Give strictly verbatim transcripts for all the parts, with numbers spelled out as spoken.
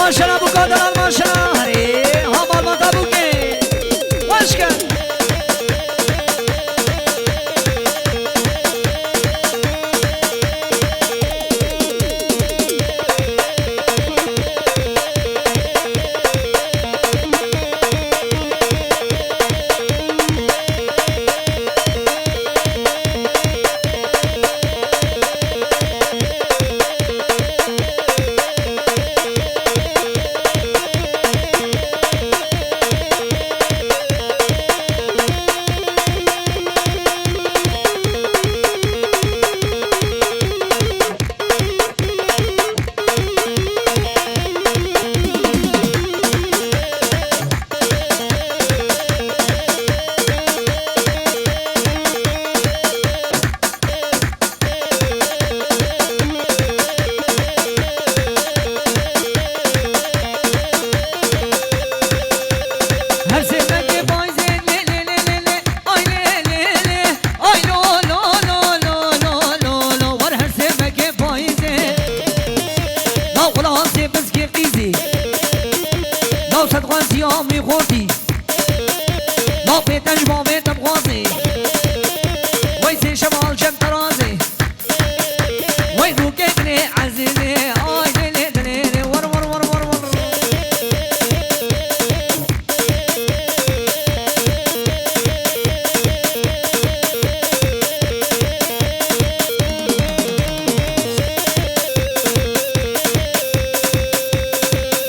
Maşallah bu kadar, maşallah. Hey, ha, malbata bûkê. Weş ke. Her sê mekê payzê lê lê lê lê lê. Ay lê lê lê. Ay lo lo lo lo lo lo lo lo. War her sê mekê payzê. Naw xulasê bizgê qîzî. Naw sedxwezî amî xortî. Naw pêtenc bavê demxwazê. Wey sê şemal cem terazê. Wey rûkê dilê ezîzê, ay dilê dilê dilê, war war war war war.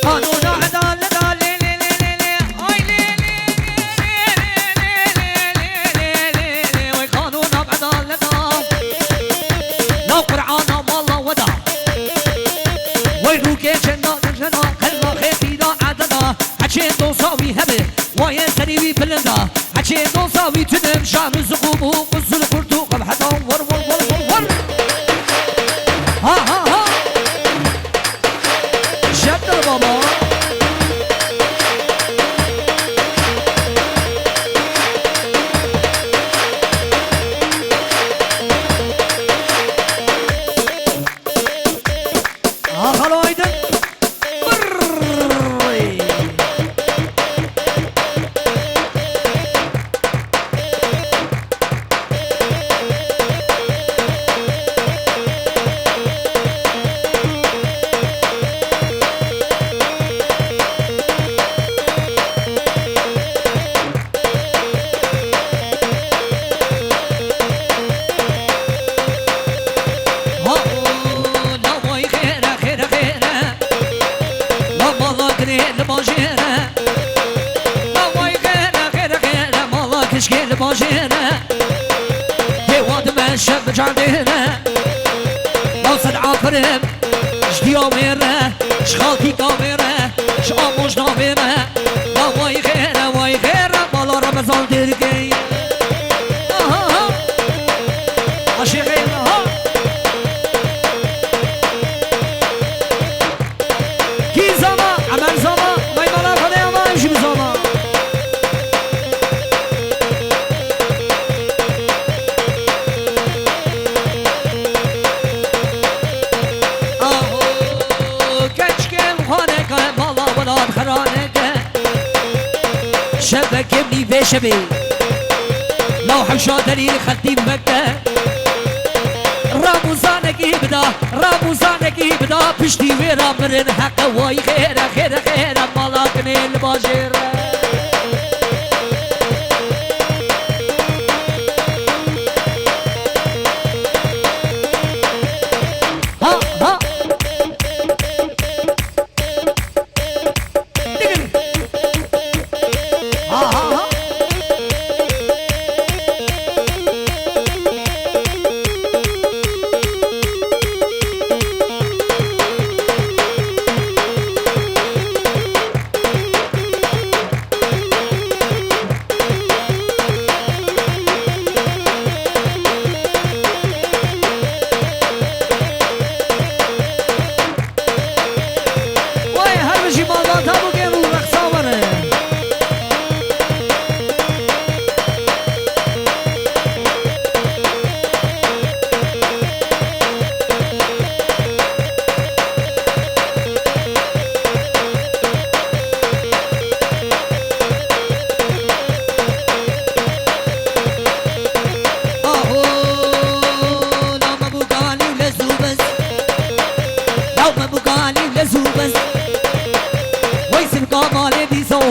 Qanûna edaleta lê lê lê lê lê, ay lê lê. Lê, lê, lê, lê, lê, lê, wey qanûna edaleta. Nav Qur'ana mala we da. Wey rûkê çenda dijlena, qelma xêtî da ededa. Heçê dosa wî hebe, wayê serî wî bilind da. Heçê dosa wî tunim, şan û ziqûm û quzul qurt û qebheta. War, war, war, war, war. Ha, ha, ha. Şeptir baba. Ha, Xalo Aydin. Brrrr. Ha, o, la vay xêre, xêre, xêre. La mala girê li bajêre. La vay xêre, xêre, xêre. Mala kişkê li bajêre. Hêwa dime şev bi candêre. La sed afirim. Ji diya wê re, ji xalkîka wê re, ji amojna wê re. La vay xêre, vay xêre, mala Remezan Dêrikê. Aha, ha. Aşiqê me, ha. Kî zama, Emer zama, may mala xwe de ama, em jî bi zama. Aho, keçkên xaneke, mala welat xeraneke. Şeveke mî vê şevê. Law hewşa derî xeltî meke. Ramûzanekî bida, ramûzanekî bida. Piştî wê ra mirin heqe way xêre, xêre, xêre. Mala kinê li bajêre. Ha, ha. Digir. Ha, ha, ha.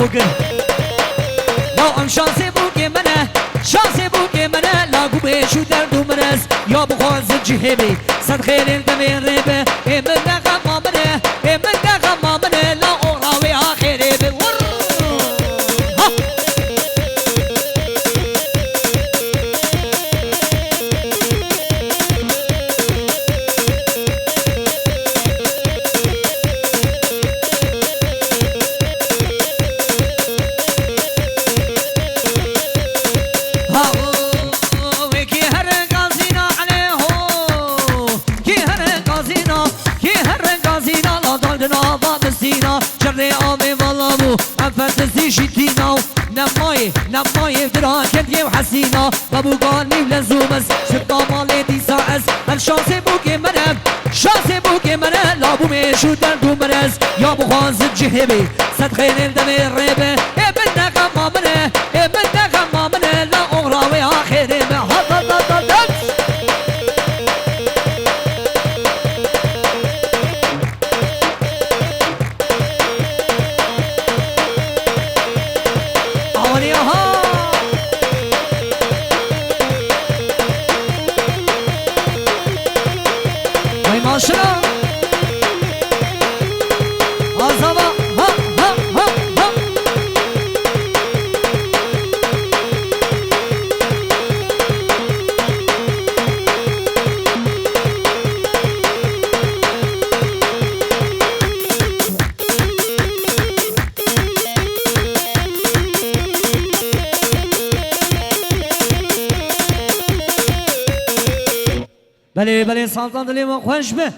Bugün. Ya em şansê bûkê min e, şansê bûkê min e, la gumêş û derd û mirez. Ya bixwazin cihê bê, sed xêrên demê rê be. Ê min ne xema min e, ê min ne xema min e, la oxra wê ha xêrê be. Wurr! Ha! Ha ho, wê kî here gazîna, elê ho. Kî here gazîna, kî here gazîna, la dal di nava misîna. Çirrê avê vala bû, em fetizî jî tîna. Nemayê, nemayê dira kendiyê û hesîna. Vebûganî û lez û mez, sirta malê dîsa ez. Ev şansê bûkê min e, şansê bûkê min e, la bûmêş û derd û mirez. Ya bixwazin cihê bê, sed xêrên demê rê be. Ê min ne xema min e, ê min ne xema min e, la oxra wê ha xêrê me. Hat, hat, hat, hat, hat. Awaniya ha! Vay maşallah! Azava! Ha, ha, ha, ha! Belê, belê, sazan dilê me xweş be.